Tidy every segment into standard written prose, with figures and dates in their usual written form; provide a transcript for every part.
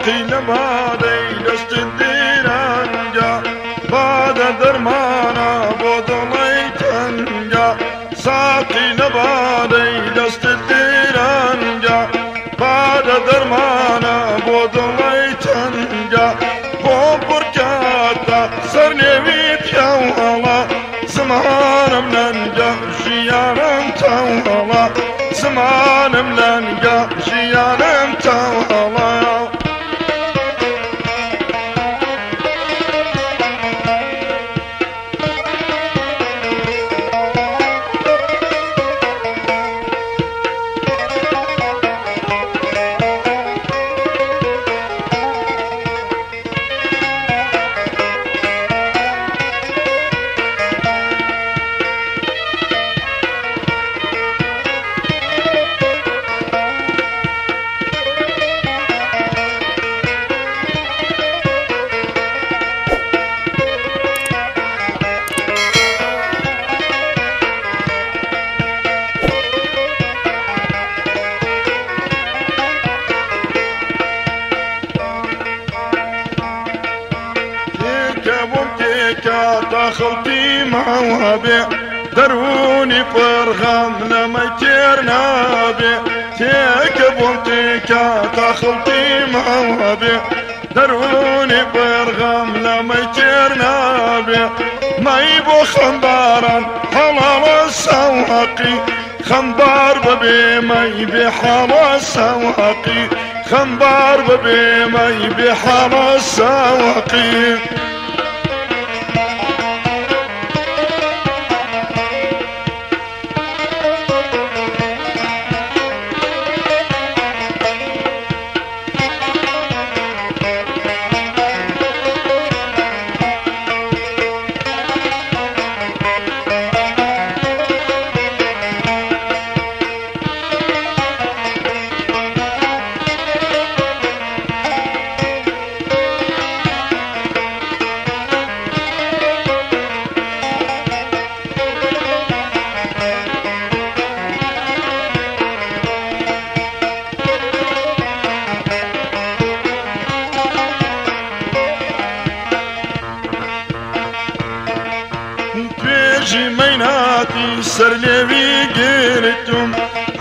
ساقی لە بادەی دەستت دیرەنگە، بادە دەرمانە بۆ دڵی تەنگە. ساقی لە بادەی دەستت دیرەنگە، بادە دەرمانە بۆ دڵی تەنگە. بۆ پڕکاتە سەر لێوی پیاوەڵە، زمانم لەنگە ژیانم تاوەڵە، زمانم لەنگە ژیانم تاوەڵە. تێکە بۆم تێکە تا خەڵکی ماوە بێ، دەروونی پڕغەم لەمەی تێر نابێ. تێکە بۆم تێکە تا خەڵکی ماوە بێ، دەروونی پڕغەم لەمەی تێر نابێ. مەی بۆ خەمباران حەڵاڵە سەواقی، خەمبار بەبێ مەی بێ حاڵە سەواقی، خەمبار بەبێ مەی بێ حاڵە سەواقی. توێژی مەیناتی سەر لێوی گرتم،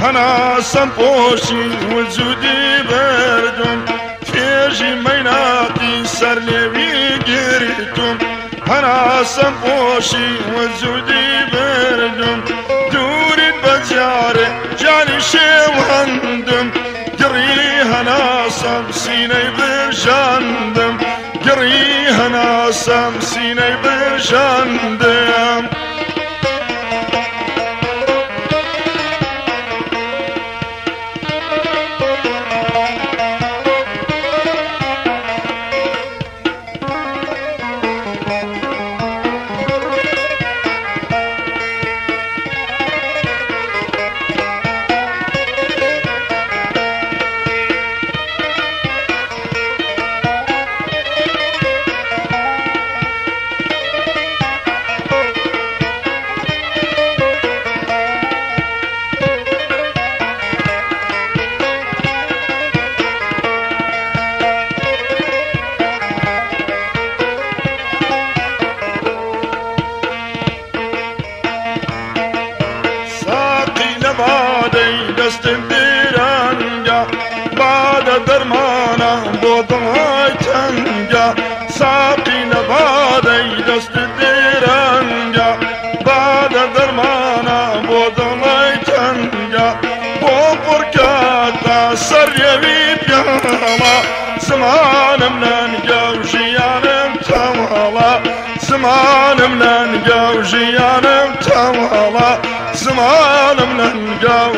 هەناسەم پۆشی وجودی بردم. توێژی مەیناتی سەر لێوی گرتم، هەناسەم پۆشی وجودی بردم. دووریت بەجارێ جانی شێوەندم، گڕی هەناسەم سینەی برژاندم، گڕی هەناسەم سینەی برژاندم. ساقی لە بادەی دەستم دیرەنگە، بادە دەرمانە بۆ دڵی تەنگە. ساقی لە بادەی دەستم دیرەنگە، بادە دەرمانە بۆ دڵی تەنگە. بۆ پڕکاتە سەر لێوی پیاڵە، زمانم لەنگە و ژیانم تاوەڵە، زمانم لەنگە و ژیانم تاوەڵە، زمانم لەنگە و